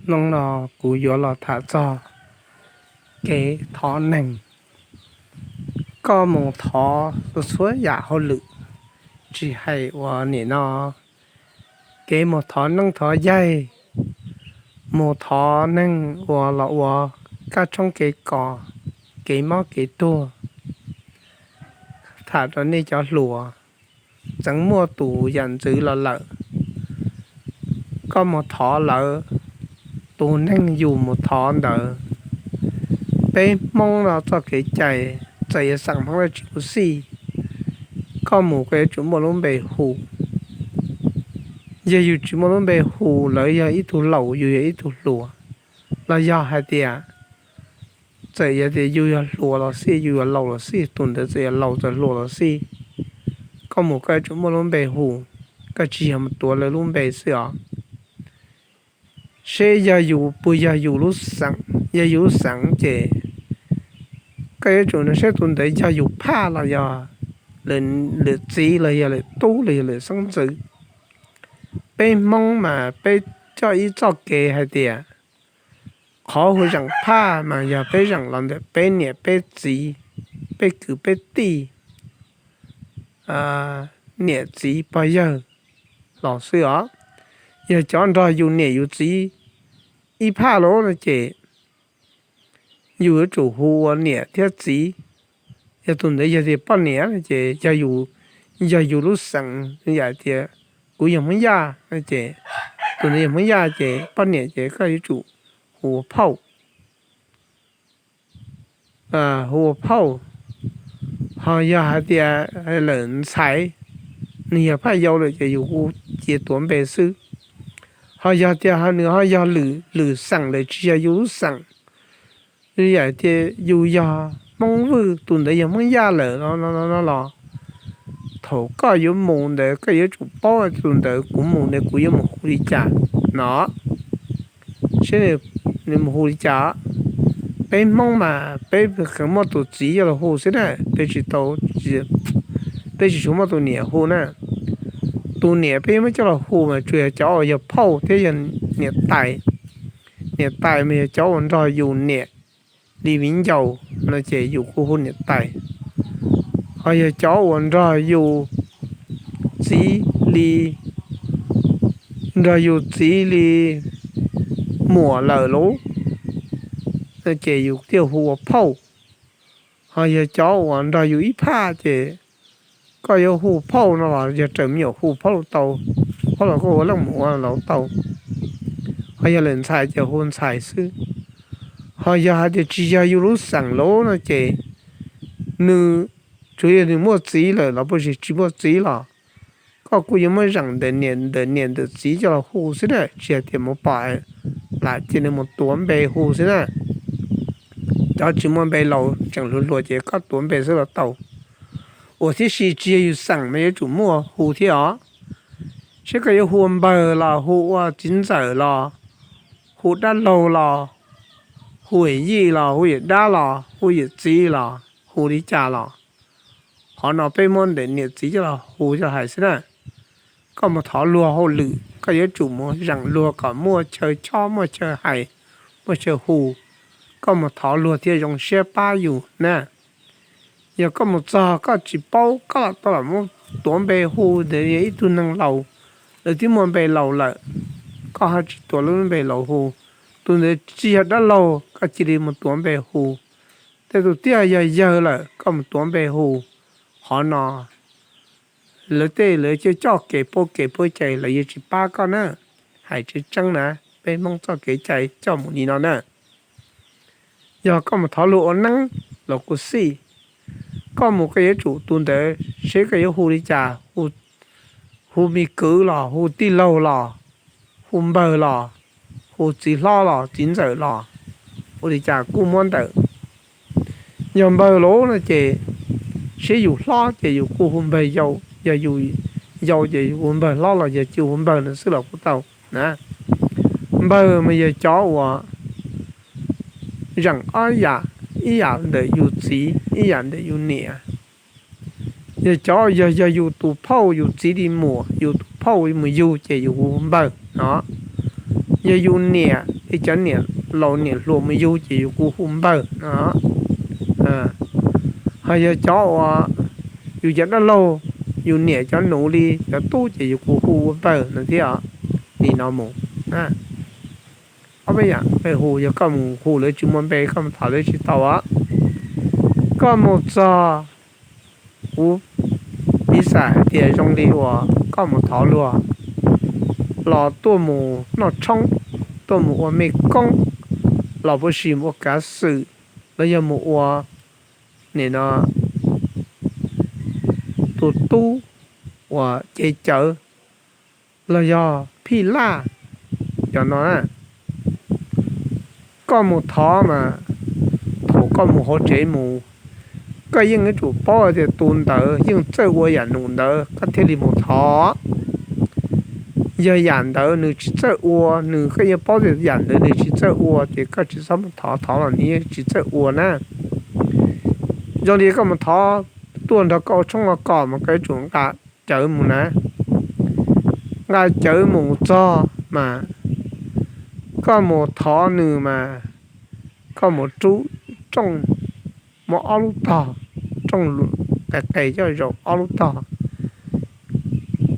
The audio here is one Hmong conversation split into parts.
Hnub no kuv yuav los tham txog kev thov neeg. Koj mus thov txhua txhua yam hauj lwm, tsis hais uas nim no kev mus thov neeb thov yaig, mus thov neeg uas los ua kab tshoob kev kos, kev mob kev tuag. Tham rau nej cov hluas, txeev muaj tus yam ntxwv los lawm, koj mus thov lawv, tus neeg yus mus thov ntawd. Peb Hmoob no txoj kev cai, txawm yog xeem Hmoob dab tsi kuj xij, koj mus koj yuav tsum muaj lub npe hu. Yog yus tsis muaj lub npe hu, lawv yog ib tug laus yus yog ib tug hluas, los yog hais tias txawm yog tias yus yog hluas los xij, yus yog laus los xij, tus ntawd txawm yog laus txawm hluas los xij, koj mus koj yuav tsum muaj lub npe hu, koj tsis yog mus tuav lawv lub npe xwb os. Seb yog yus puas yog yus lub xeem, yog yus lub xeem ces koj yuav tsum nrog seb tus ntawd yog yus phaj los yog lwm txiv los yog lwm tub los yog lwm xeeb ntxwv. Peb Hmoob mas peb coj ib txoj kev hais tias qhov hu zeem phaj mas yog peb zeem los ntawm peb niam peb txiv, peb kwv peb tij, niam txiv pog yawg los xwb os. Yog cov nrog yus niam yus txiv ib phaj lawm no ces yus yuav tsum hu ua niam thiab txiv. Yog tus ntawd yog tias poj niam no ces yog yus lub xeem, yam tias kuv yog Hmoob Yaj no ces tus ntawd yog Hmoob Yaj ces poj niam ces koj yuav tsum hu ua phauj. Hu ua phauj. Ho yog hais tias lawm ntxhais, nws yog phaj yau lawm ces yus hu cia tuav npe xwb. Ho yog tias nws ho yog lwm xeem lawm tsis yog yus lub xeem, yam tias yus yog Hmoob Vwj tus ntawd yog Hmoob Yaj lawm no los, thaum koj yuav mus ntawd koj yuav tsum paub tus ntawd kuv mus ntawd kuv yuav mus hu li cas no, seb nws mus hu li cas. Peb Hmoob mas peb kheev muaj tus txiv coj los hu xwb na, peb tsis tau, peb tsis tshua muaj tus niam hu na. Tus niam peb muab coj los hu mas tsuas yog cov uas yog phauj thiab yog niam tais. Niam tais mas yog cov uas nrog yus niam li viv ncaus no ces yus kuj hu niam tais. Ho yog cov uas nrog yus txiv li, nrog yus txiv li muam lawm lauj, ces yus thiaj hu ua phauj. Ho yog cov uas nrog yus ib phaj ces koj yuav hu phauj no los yog raws me nyuam hu phauj tau, phauj los koj ua leej muam ua los tau. Ho yog lawm ntxhais ces hu ntxhais xwb. Ho yog hais tias tsis yog yus lub xeem lawm no ces nws, tsuas yog nws muaj txiv lawm los puas tsis muaj txiv los, koj kuj yuav muab zeem ntawm niam ntawm txiv coj los hu xwb na, tsis hais tias mus pom lam cia nws mus tuav npe hu xwb na. Cov tsis muaj npe laus tseem hluas hluas ces koj tuav npe xwb los tau. Uas tiam sis tsis yog yus xeem mas yuav tsum muaj hu thiab os. Seb koj yuav hu ua npawg los hu ua txiv ntxawm los hu dab laug los hu yawm yij los hu yawm dab los hu yawm txiv los hu li cas los, qhov no peb muab ntawm niam txiv coj los hu coj hais xwb na. Koj mus thov luag hauj lwm koj yuav tsum mus zeem luag kom muaj chaw chob muaj chaw hais, muaj chaw hu. Koj mus thov luag thiaj zoo siab pab yus na. Yog koj mus txog koj tsis paub koj los tau los muab tuav npe hu ntawd yog ib tug neeg laus, lawv twb muaj npe laus lawm, koj ho tsis tuav lub npe laus hu, tus ntawd tsis yog dab laug koj cia li mus tuav npe hu. Tej tus twb yog yawg lawm koj mus tuav npe hu, qhov no lawv tej lawv coj coj kev paub kev paub cai lawv yuav tsis pab koj na. Hais tseeb tseeb na, peb Hmoob txoj kev cai coj mus li no na. Yog koj mus thov luag ua neeb los kuj xij, koj mus koj yuav tsum tus ntawd seb koj yuav hu li cas, hu me kwv los hu tij laug los hu npawg los hu txiv hlob los txiv ntxawm los hu li cas kuj muab ntawm. Yog npawg lawm no ces seb yus hlob ces yus kuj hu npawg yau, yog yus yau ces yus hu npawg hlob los yog cia hu npawg no xwb los kuj tau na. Npawg mas yog cov uas zeem ob yam, ib yam ntawm yus txiv ib yam ntawm yus niam. Yog cov yog, yog yus tus phauj yus txiv li muam, yus tus phauj mus yug ces yus hu npawg no. Yog yus niam thiab cov niam laus niam hluas mus yug ces yus kuj hu npawg no. Ho yog cov uas yus cov dab laug, yus niam cov nuv li cov tub ces yus kuj hu ua npawg no thiab. Li no mus, ob peb yam npe hu, yog koj mus hu lawv tsis muaj npe koj mus thov lawv tsis tau os. Koj mus txog, kuv piv xam hais tias zoo li uas koj mus thov luag los tuaj mus noj tshoob, tuaj mus ua mej koob, los puas sis mus ua kav xwm, los yog mus ua nim no tus tub uas cev cawv, los yog phij laj, cov no na. Koj mus thov mas thaum koj mus hauv tsev mus, koj yeej yuav tsum paub tias tus ntawd yeej txawj ua yam num ntawd koj thiaj li mus thov. Yog yam ntawd nws tsis txawj ua, nws koj yeej paub tias yam ntawd nws tsis txawj ua ces koj tsis txhob mus thov, thov los nws yeej tsis txawj ua na. Zoo li koj mus thov tuaj nrog koj ua tshoob ua kos mas koj yuav tsum nqa cawv mus na. Nqa cawv mus txog mas koj mus thov nws mas koj mus rub rooj, muab ob lub tog, rooj qes qes coj zaum ob lub tog,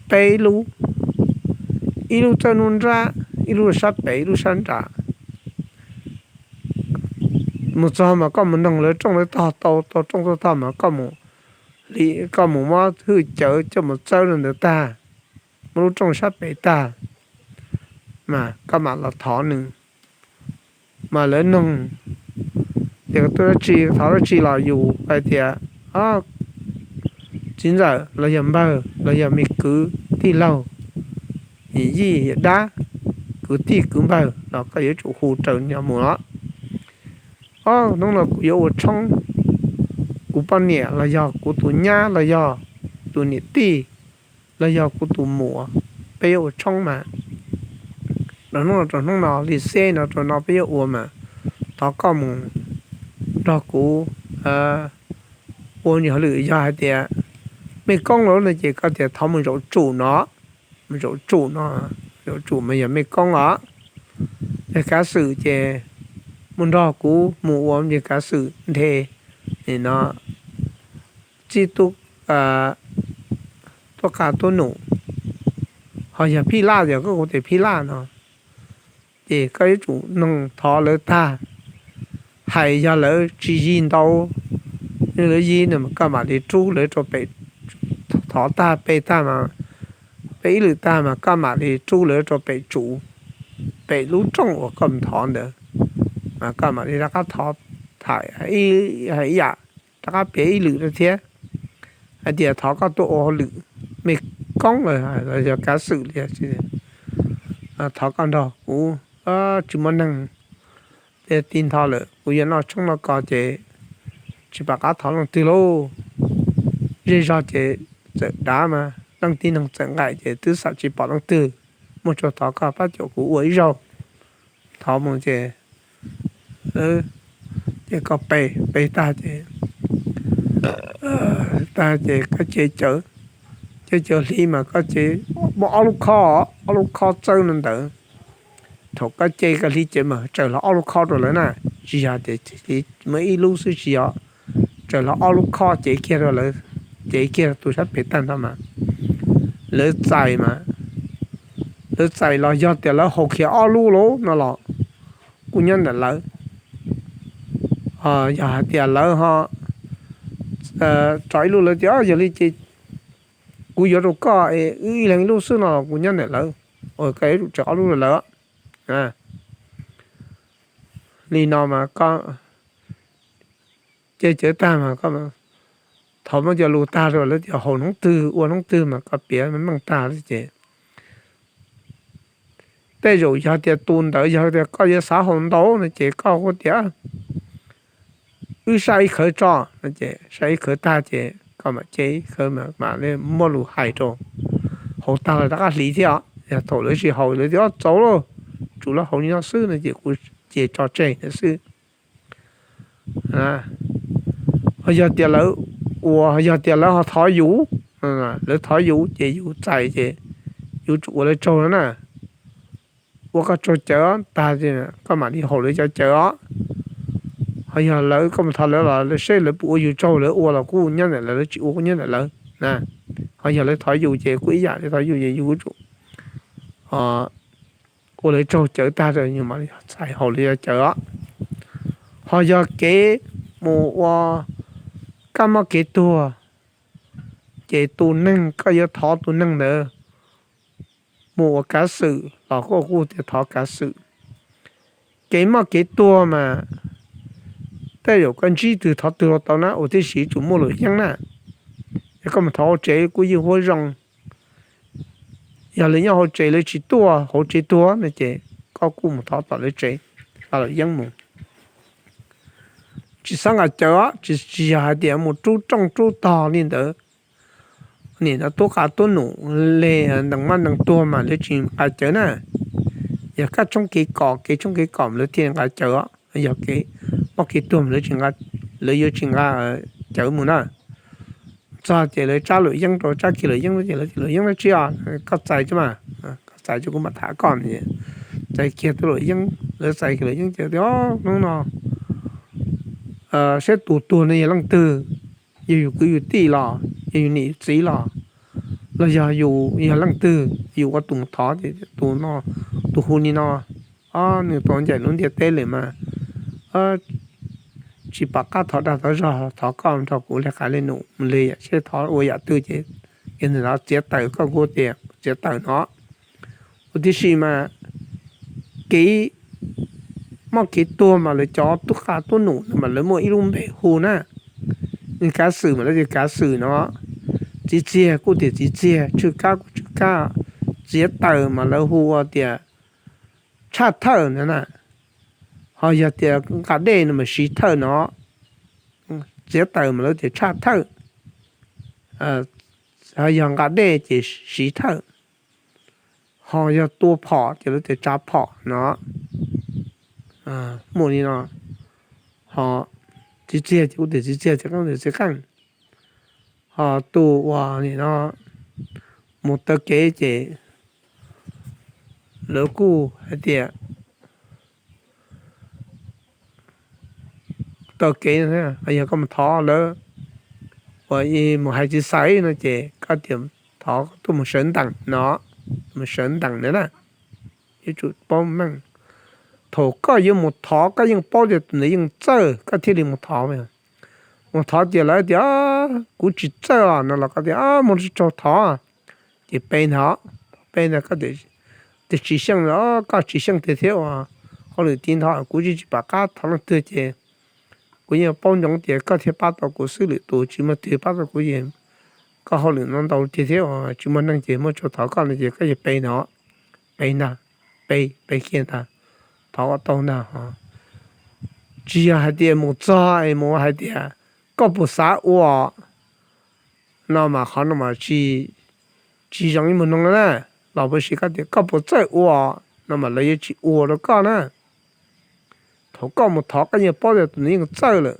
peb lub, ib lub txawb nruab nrab, ib lub sab pem, ib lub sab nram. Mus txog mas koj mus noog lawv rooj lawv tog tau, tau rooj tau tog mas koj mus hliv, koj mus muab hwj cawv coj mus txawb rau ntawd tag, muab lub rooj sab pem tag, mas koj mam los thov nws. Mas lawv noog tias tuaj dab tsi, thov dab tsi los yus hais tias txiv ntxawm los yog npawg los yog me kwv tij laug, yij yawm dab, kwv tij kwv npawg los koj yuav tsum hu raws nyo mus os. Ob hnub no kuv yuav ua tshoob, kuv poj niam los yog kuv tus nyab los yog tus niam tij los yog kuv tus muam, peb yuav ua tshoob mas rau hnub no, rau hnub no li xeb no rau no peb yuav ua mas thov koj mus nrog kuv ua nws hauj lwm. Yog hais tias mej koob lawm no ces koj tias thov mus zaum tsum no, mus zaum tsum no, zaum tsum mas yog mej koob os. Yog kav xwm ces mus nrog kuv mus ua nws kav xwm nthe, nim no txij tub, tub qa tub num. Ho yog phij laj, yog koj kuv tias phij laj no ces koj yuav tsum noog thov lawv tag. Hais yog lawv tsis yig ntau, yog lawv yig no mas koj mam li rub lawv rau pem, thov tag pe tag mas, pe ib lwm tag mas koj mam li rub lawv rau pem tsuv, pem lub rooj uas koj mus thov ntawd, mas koj mam li rov qab thov, tham ib yam, rov qab piav ib lwm thiab hais tias thov koj tuaj ua hauj lwm, mej koob los yog kav xwm li, thov koj nrog kuv, tsis muaj neeg, tej ti ntho lawm kuv yuav noj tshoob noj kos ces tsis pom qab thov leej twg lauj. Zej zog ces txawm dav mas leej tib neeg txawm nqaim ces twb xam tsis pom leej twg, muaj tsuas thov koj pab caum kuv ua ib zaug. Thov mus ces, ces koj pe, pe tag ces, tag ces koj ce cawv, ce cawv hliv mas koj ce muaj ob lub khob, ob lub khob txawb no ntawd. Thaum koj ce koj hliv cawv mas tsaws hlo ob lub khob rau lawv na, tsis yog tias muaj ib lub xwb, tsis yog, tsaws hlo ob lub khob cev kiag rau lawv, cev kiag rau tus sab pem tag nrho mas lawv txais mas, lawv txais los yog tias lawv haus khiav ob lub lawm no los kuj nyob ntawm lawv. Yog hais tias lawv ho tso ib lub, lawv tias yog li ces kuv yuav rau koj es wb ib leeg ib lub xwb no los kuj nyob ntawm lawv, koj yuav tsum tsaws ob lub rau lawv. Li no mas koj ce cawv tag mas koj, thaum muab cov lus tag rau lawv tias haus hnub twg ua hnub twg mas koj piav meej tag li ces tej zaum yog tias tus ntawd yog tias koj yuav xav haus ntau no ces koj hu tias wb saj ib khawv tso no ces saj ib khawv tag ces koj mam ce ib khawv mam li muab lus hais rau, haus tag los rov qab hliv thiab. Yog thaum lawv tsis haus lawv tias txaus lauj, tsum lawv haus li no xwb no ces kuv ce tso tseg ntawd xwb. Ho yog tias lawv ua, yog tias lawv ho thov yus, lawv thov yus ces yus txais ces yus tsum ua lawv tsaug no na. ua koj tsaug cawv tag, koj mam li haum lawv cov cawv os. Ho yog lawv, koj mus thov lawv los lawv seb lawv puas ua yus tsaug, lawv ua los kuj nyob ntawm lawv, lawv tsis ua kuj nyob ntawm lawv na. Ho yog lawv thov yus ces kuj ib yam, lawv thov yus ces yus kuj tsum ua lawv tsaug cawv tag, yus mam li txais haum lawv cov cawv os. Ho yog kev mus ua kab mob kev tuag, ces tus neeg koj yuav thov tus neeg ntawd mus ua kav xwm los koj kuj tias thov kav xwm. Kev mob kev tuag mas tej zaum koj ntsib twg thov twg los tau na, ua tib si tsum muaj luam yeeb na. Yog koj mus thov hauv tsev kuj yeej huab zoo. Yog lawv nyob hauv tsev lawv tsis tuaj hauv tsev tuag no ces koj kuj mus thov tom lawv tsev, xa luam yeeb mus. Tsis xav nqa cawv os, tsis, tsis yog hais tias mus rub rooj rub tog li ntawd. Nim no tub qa tub num li, nees mab nees tuag mas lawv tsis nqa cawv na. Yog kab tshoob kev kom, kev tshoob kev kom mas lawv thiaj nqa cawv os. Yog kev mob kev tuag mas lawv tsis nqa, lawv yuav tsis nqa cawv mus na. Txog ces lawv tsab luam yeeb rau, tsab kiag luam yeeb ces lawv tias luam yeeb dab tsi os, koj txais tso mas, koj txais tso kuv mam tham koj. Txais kiag tus luam yeeb, lawv txais kiag luam yeeb ces tias hnub no saib tus tuag no yog leej twg, yog yus kwv yus tij los yog yus niam yus txiv los, los yog yus yog leej twg, yus ua tus mus thov ces tus no, tus hu li no, nws tau ncaim lub ntiaj teb lawm mas tsis pom qab thov dag thov zog, thov koj nrog kuv li qa li num mus li, seb thov ua yam twg ces yog ntawm no txiav taws, koj kuj tias txiav taws no. Ua tib si mas kev mob kev tuag mas lawv cov tub qa tub num no mas lawv muaj ib lub npe hu na. Kav xwm mas lawv tias kav xwm no, txiv txiag kuj tias txiv txiag, tswj kab kuj tswj kab, txiav taws mas lawv hu ua tias tshaj thawj no na. Ho yog tias nqa dej no mas siv thawj no, txiav taws mas lawv tias tshaj thawj. Ho yog nqa dej ces siv thawj. Ho yog tua phom ces lawv tias tsav phom no. Muaj li no, ho txiv txiag ces kuj tias txiv txiag, txiv qeej tias txiv qeej. Ho tus uas nim no mus taw kev ces lawv kuj hais tias taw kev, yog koj mus thov lawv uas mus hais txiv xaiv no ces koj tias thov tuaj mus sawv ntees no, mus sawv ntees ntawd na. Yuav tsum paub meej, thaum koj yuav mus thov koj yeej paub tias tus ntawd yeej txawj koj thiaj li mus thov. Mus thov tias lawv tias kuv tsis txawj os no los koj tias muaj tsis tsaug thov, ces pe ntag, pe ntag. Koj tias tsis xyeej, koj tsis xyeej tiag thiab uas hauj lwm tiv ntho kuv tsis, tsis pom qab thov leej twg ces kuv yeej paub ntsoov tias koj thiaj pab tau kuv xwb, lwm tus tsis muaj twg pab tau kuv. Koj hauj lwm no ntau tiag thiab uas tsis muaj neeg ces muaj tsaug thov koj no ces koj yuav pe ntag, pe ntag, pe, pe kiag ntag, thov kom tau ntag. Tsis yog hais tias mus txog es mus hais tias koj puas xav ua no mas qhov no mas tsis zoo ib mus noog na. Los puas sis koj tias koj puas txawj ua no mas lawv yuav tsis ua rau koj na. Thaum koj mus thov koj yeej paub tias tus no yeej txawj lawm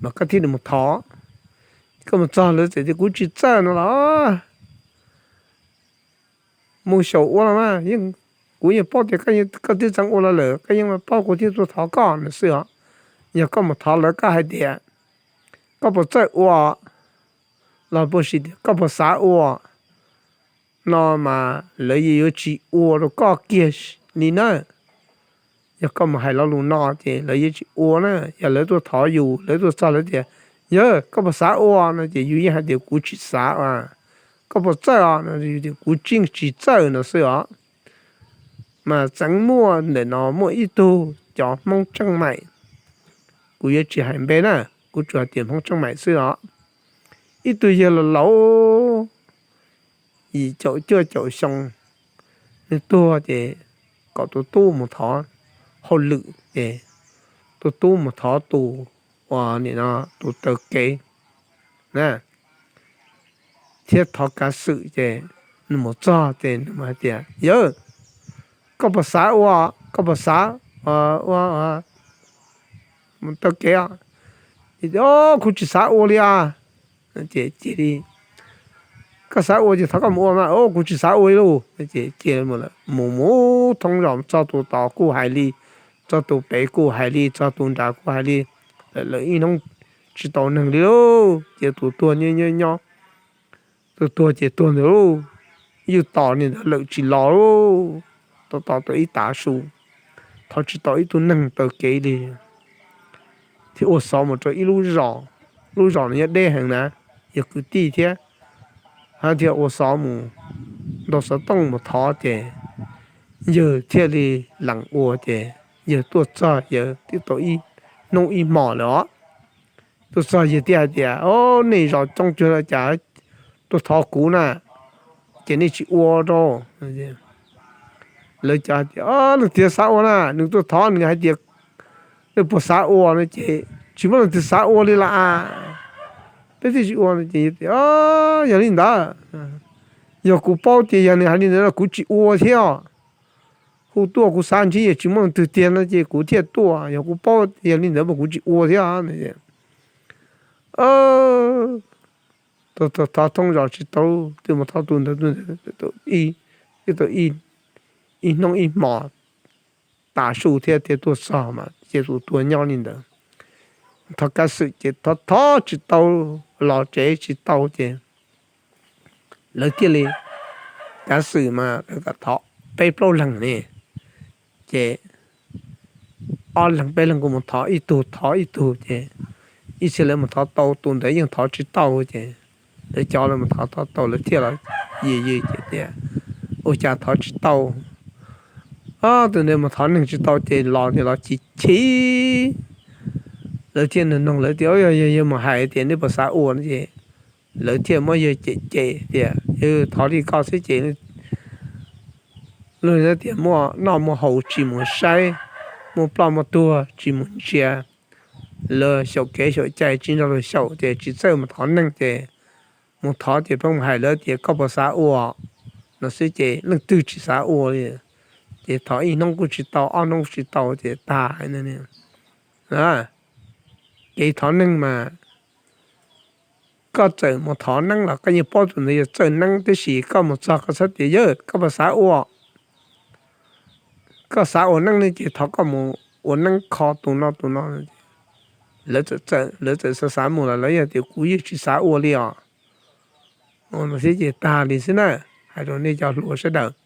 mas koj thiaj li mus thov. Koj mus txog lawv txawm tias kuv tsis txawj no los mus xyaum ua los mas, kuv yeej paub tias koj twb txeev ua los lawm, koj yeej paub kuv thiaj tuaj thov koj no xwb os. Yog koj mus thov lawv koj hais tias koj puas txawj ua los puas sis tias koj puas xav ua no mas lawv yuav tsis ua rau koj kiag li na. Yog koj mus hais lo lus no ces lawv yuav tsis ua na. Yog lawv tuaj thov yus, lawv tuaj txog lawv tias yawg koj puas xav ua no ces yus yeej hais tias kuv tsis xav ua. Koj puas txawj os no yus tias kuv tseem tsis txawj no xwb os. Mas tseem muaj ntawm no muaj ib tug cov Hmoob tseem maim, kuv yuav tsis hais npe na, kuv tsuas hais tias Hmoob tseem maim xwb os. Ib tug yawg laus laus yim caum cuaj caum xyoo, nws tuag ces kom tus tub mus thov hauj lwm ces tus tub mus thov tus uas nim no tus taw kev na, thiab thov kav xwm ces nws mus txog ces nws hais tias yawg, koj puas xav ua, koj puas xav ua taw kev? Kuv tsis xav ua li os. Ces cia li koj xav ua ces thov koj mus ua mas, o kuv tsis xav ua li lauj. Ces cia mus lawm, mus mus thoob zos, txog tus tod kuj hais li, txog tus pem kuj hais li, txog tus nrad kuj hais li, lawm lawm ib hnub tsis tau neeg li lauj. Ces tus tuag nyob nyob nyob, tus tuag ces tuag ntawd lauj, yuj tos li ntawd lawm tsis los lauj, tos tos tau ib tav su, thov tsis tau ib tug neeg taw kev li. Thiaj ua xov mus rau ib lub zos, lub zos no nyob deb heev na, yog kwv tij thiab, hab thiaj ua xov mus ntaus xov tooj mus thov ces yawg thiaj li lees ua ces yawg tuaj txog yawg twb tau ib hnub ib hmos lawm os. Tuaj txog yawg thiaj hais tias, o, nej zos coob cuag li cas tuaj thov kuv na, ces nej tsis ua rau. Lawv cov hais tias, leej twg xav ua na, nws tuaj thov nws hais tias nej puas xav ua no ces tsis muaj leej twg xav ua li las. Peb twb tsis ua no ces, yog li ntawd, yog kuv paub tias yog nws hais li ntawd no kuv tsis ua thiab. Hu tuaj kuv xav ntsib yog tsis muaj leej twg tiag no ces kuv thiaj tuaj, yog kuv paub yog li ntawd mas kuv tsis ua thiab. Thov thoob zos tsis tau, twb mus thov tus ntawd tus ntawd, twb tau ib hnub ib hmos tas su thiab thiaj tuaj txog mas ces tus tuag nyob li ntawd. Thov kav xwm ces thov thov tsis tau, los tsev tsis tau ces lawv thiaj li, kav xwm mas lawv kom thov peb plaub leeg ne, ces ob leeg peb leeg kuj mus thov ib tug thov ib tug ces ib txhia lawv mus thov tau, tus ntawd yeej thov tsis tau ces lawv cov lawv mus thov thov tau lawv thiaj los yws yws ces tias, ua cas thov tsis tau, tus ntawd mus thov neeg tsis tau ces los ces los chim chim. Lawv thiaj nug nug lawv tias, yog yawg mus hais tias nej puas xav ua no ces lawv thiaj muab yawg cem cem tias, yawg thov li koj xwb ces luag tias muaj noj muaj haus tsis mus saib, muaj ploj muaj tuag tsis mus ntsia, luag xyaum kev xyaum cai tsis nrog luag xyaum ces tsis txawj mus thov neeg ces mus thov ces pheej mus hais lawv tias koj puas xav ua no xwb ces leej twg tsis xav ua li. Ces thov ib hnub kuj tsis tau, ob hnub tsis tau ces tag. Kev thov neeg mas koj txawm mus thov neeb los koj yeej paub tus ntawd yog txawj neeb, tab sis koj mus txog koj txhob tias yawg koj puas xav ua, koj xav ua neeb ne ces thov koj mus ua neeb kho tus no tus no. Lawv txawm xav xav mus los lawv yog tias kuv yeej tsis xav ua li os no xwb ces tag li xwb na. Hais rau nej cov hluas sawv daws,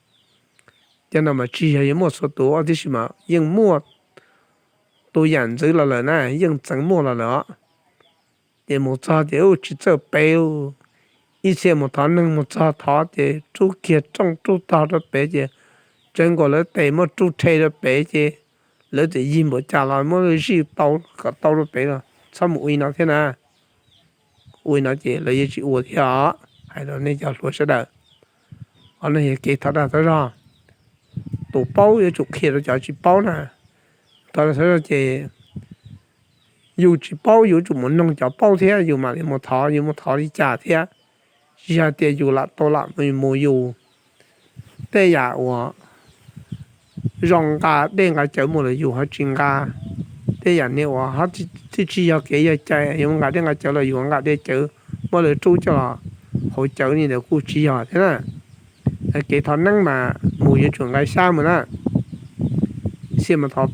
cov no mas tsis yog yuav muaj txhua tus, tab sis mas yeej muaj tus yam ntxwv los lawm na, yeej txeev muaj los lawm os. Ces mus txog ces tsis txawj pem, ib txhia mus thov neeg mus txog thov ces rub kiag rooj rub tog rau pem ces tsawv nkaus lawv tes muab rub rhe rau pem ces lawv txawm yig npaum cas los muab zij tau kom tau rau pem los txhob mus ua li no thiab na. Ua li no ces lawv yeej tsis ua thiab os. Hais rau nej cov hluas sawv daws, qhov no yog kev thov dag thov zog, tus paub yuav tsum qhia rau cov tsis paub na. Thov dag thov zog ces yus tsis paub yus yuav tsum mus noog cov paub thiab yus mam li mus thov, yus mus thov li cas thiab. Tsis yog tias yus lam tau lam mus yus tej yam uas zoo nqa dej nqa cawv mus los yus ho tsis nqa, tej yam niag uas ho twb tsis yog kev yog cai yus nqa dej nqa cawv los yus nqa dej cawv muab lawv rub coj los hauv cawv li ntawd kuj tsis yog thiab na. Kev thov neeb mas mus yuav tsum nqa xyab mus na. Ib txhia mas thov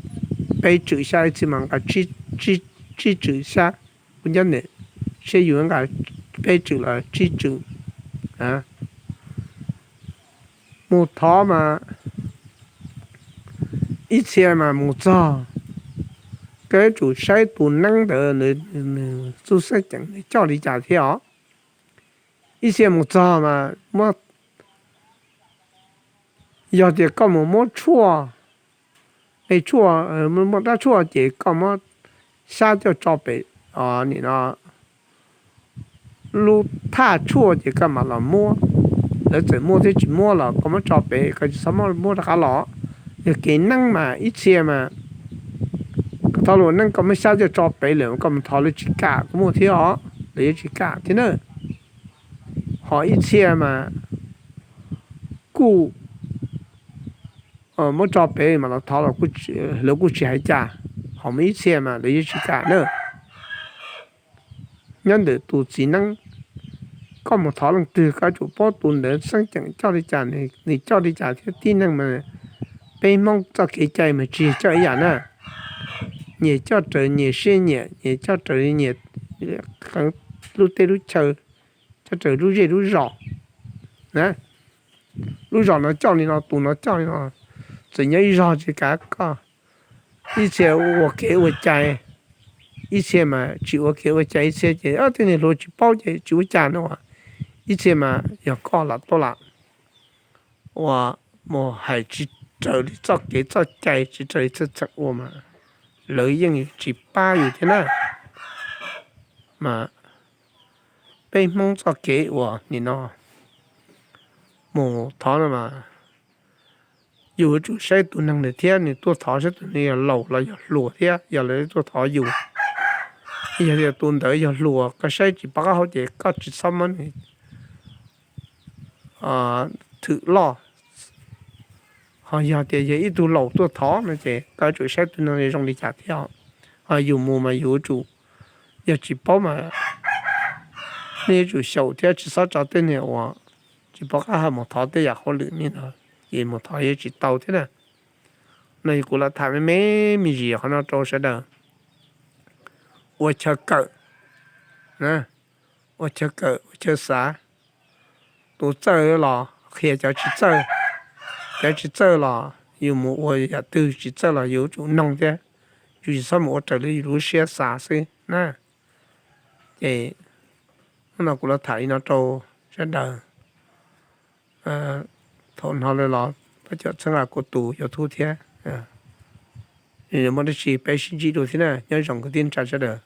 peb tswm xyab, ib txhia mas nqa tsib tswm xyab. Kuv nco ntawm seb yus nqa peb tswm los tsib tswm. Mus thov mas ib txhia mas mus txog koj yuav tsum saib tus neeb ntawd nws txuj xeeb ceem nws coj li cas thiab os. Ib txhia mus txog mas muab, yog tias koj mus muab tshuaj, e tshuaj, muaj rab tshuaj ces koj muab xyab coj tso pem, nim no lub thaj tshuaj ces koj mam los muab. Lawv txawm muab thiab tsis muab los koj muab tso pem, koj tsis txhob muab rov qab los. Yog kev neeb mas ib txhia mas koj thov luag neeb koj muab xyab coj tso pem lawm koj mus thov lawv tsis kam kuj muaj thiab os, lawv yuav tsis kam thiab na. Ho ib txhia mas kuj muab tso pem mas los thov los lawv kuj tsis hais cas, ho muaj ib txhia mas lawv yuav tsis kam na. Nyob ntawm tus txiv neeb, koj mus thov leej twg koj yuav tsum paub tus ntawd xeeb ceem coj li cas, nws coj li cas thiab. Tib neeg mas, peb Hmoob txoj kev cai mas tsis yog coj ib yam na. Nyias coj raws nyias siab nyiam, nyias coj raws nyias lub teb lub chaw, coj raws lub zej lub zos na. Lub zos no coj li no, tus no coj li no, txawm nyob ib zog tsis kav koj. Ib txhia ua kev ua cai, ib txhia mas tsis ua kev ua cai, ib txhia ces tej niag hluas tsis paub ces tsis ua cas no. Ib txhia mas yog koj lam tuaj lam ua, mus hais tsis raws li txoj kev txoj cai, tsis raws li txheej txheem ua mas lawv yeej tsis pab yus thiab na. Mas peb Hmoob txoj kev uas nim no mus thov no mas yus yuav tsum saib tus neeg ntawd thiab, nws tuaj thov saib tus neeg yog laus los yog hluas thiab. Yog lawv tuaj thov yus, yog tias tus ntawd yog hluas, koj saib tsis pom qab hau ces koj tsis txhob muab nws thwm loj. Ho yog tias yog ib tug laus tuaj thov no ces koj yuav tsum saib tus neeg zoo li cas thiab. Ho yus mus mas yus yuav tsum, yog tsis paub mas nej yuav tsum xyaum thiab tsis txhob tso tej niag uas tsis pom qab hau mus thov tej yam hauj lwm li no, ces mus thov yuav tsis tau thiab na. No kuv lam tham me me me ntsis qhov no rau sawv daws ua chaw kawm, ua chaw kawm ua chaw xav. Tus txawj los qhia cov tsis txawj, cov tsis txawj los yus mus ua yam twg tsis txawj los yus yuav tsum noog thiab, yus tsis txhob mus ua raws li yus lub siab xav xwb na. Ces hnub no kuv los tham li no rau sawv daws. Thaum no lawm los pab cov txhawb nqa kuv tus YouTube thiab. Muaj dab tsi peb sib ntsib dua thiab na, nyob zoo kwv tij neej tsa sawv daws.